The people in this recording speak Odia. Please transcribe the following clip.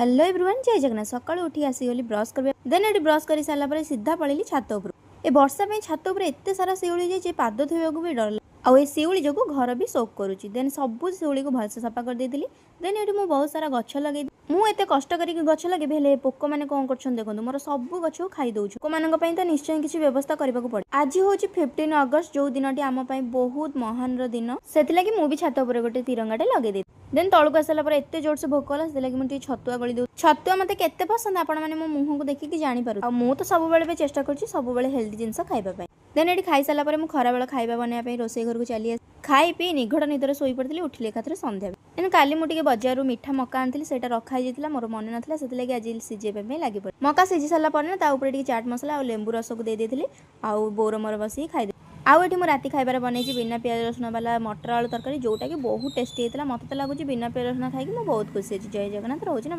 ହ୍ୟାଲୋ ଏଭ୍ରିୱାନ୍, ଜୟ ଜଗନ୍ନାଥ। ସକାଳୁ ଉଠି ଆସିଗଲି ବ୍ରସ୍ କରିବା। ଦେନ୍ ଏଠି ବ୍ରସ୍ କରି ସାରିଲା ପରେ ସିଧା ପଳେଇଲି ଛାତ ଉପରୁ। ଏ ବର୍ଷା ପାଇଁ ଛାତ ଉପରେ ଏତେ ସାରା ଶିଉଳି ହେଇଯାଇଛି, ପାଦ ଧୋଇବାକୁ ବି ଡର ଲାଗେ। ଆଉ ଏ ଶିଉଳି ଯୋଗୁଁ ଘର ବି ସୋକ୍ କରୁଛି। ଦେନ୍ ସବୁ ଶିଉଳିକୁ ଭଲସେ ସଫା କରିଦେଇଥିଲି। ଦେନ୍ ଏଠି ମୁଁ ବହୁତ ସାରା ଗଛ ଲଗେଇ, ମୁଁ ଏତେ କଷ୍ଟ କରିକି ଗଛ ଲଗେଇବି, ହେଲେ ଏ ପୋକମାନେ କ'ଣ କରୁଛନ୍ତି ଦେଖନ୍ତୁ, ମୋର ସବୁ ଗଛକୁ ଖାଇ ଦେଉଛୁ। ପୋକମାନଙ୍କ ପାଇଁ ତ ନିଶ୍ଚୟ କିଛି ବ୍ୟବସ୍ଥା କରିବାକୁ ପଡ଼େ। ଆଜି ହେଉଛି 15 ଅଗଷ୍ଟ, ଯୋଉ ଦିନଟି ଆମ ପାଇଁ ବହୁତ ମହାନର ଦିନ। ସେଥିଲାଗି ମୁଁ ବି ଛାତ ଉପରେ ଗୋଟେ ତିରଙ୍ଗାଟେ ଲଗେଇ ଦେଇଥିଲି। ଦେନ୍ ତଳକୁ ଆସିଲା ପରେ ଏତେ ଜୋରସେ ଭୋକ କଲା, ସେଥିଲାଗି ମୁଁ ଟିକେ ଛତୁଆ ଗଳି ଦେଉଛି। ଛତୁଆ ମୋତେ କେତେ ପସନ୍ଦ, ଆପଣମାନେ ମୋ ମୁହଁକୁ ଦେଖିକି ଜାଣିପାରୁ। ଆଉ ମୁଁ ତ ସବୁବେଳେ ବି ଚେଷ୍ଟା କରୁଛି ସବୁବେଳେ ହେଲ୍ଦି ଜିନିଷ ଖାଇବା ପାଇଁ। ଦେନ୍ ଏଠି ଖାଇସାରିଲା ପରେ ମୁଁ ଖରାବେଳ ଖାଇବା ବନେଇବା ପାଇଁ ରୋଷେଇ ଘରକୁ ଚାଲି ଆସି ଖାଇ ପିଇ ନିଘଟ ନିଦରେ ଶୋଇପଡ଼ିଥିଲି। ଉଠିଲି ଏକାଥରେ ସନ୍ଧ୍ୟା। ଦେନ୍ କାଲି ମୁଁ ଟିକେ ବଜାରରୁ ମିଠା ମକା ଆଣିଥିଲି, ସେଇଟା ରଖା ହେଇଯାଇଥିଲା, ମୋର ମନେ ନଥିଲା। ସେଥିଲାଗି ଆଜି ସିଝେଇବା ପାଇଁ ଲାଗି ପଡ଼ି। ମକା ସିଝି ସାରିଲା ପରେ ନା ତା ଉପରେ ଟିକେ ଚାଟ୍ ମସଲା ଆଉ ଲେମ୍ବୁ ରସକୁ ଦେଇ ଦେଇଥିଲି ଆଉ ବୋଉର ମୋର ବସିକି ଖାଇଦେଲି। ଆଉ ଏଠି ମୁଁ ରାତି ଖାଇବାରେ ବନେଇଛି ବିନା ପିଆଜ ରସୁଣ ବାଲା ମଟର ଆଳୁ ତରକାରୀ, ଯୋଉଟାକି ବହୁତ ଟେଷ୍ଟି ହେଇଥିଲା। ମୋତେ ତ ଲାଗୁଛି ବିନା ପିଆଜ ରସୁଣ ଖାଇକି ମୁଁ ବହୁତ ଖୁସି ଅଛି। ଜୟ ଜଗନ୍ନାଥ। ରହୁଛି ନା।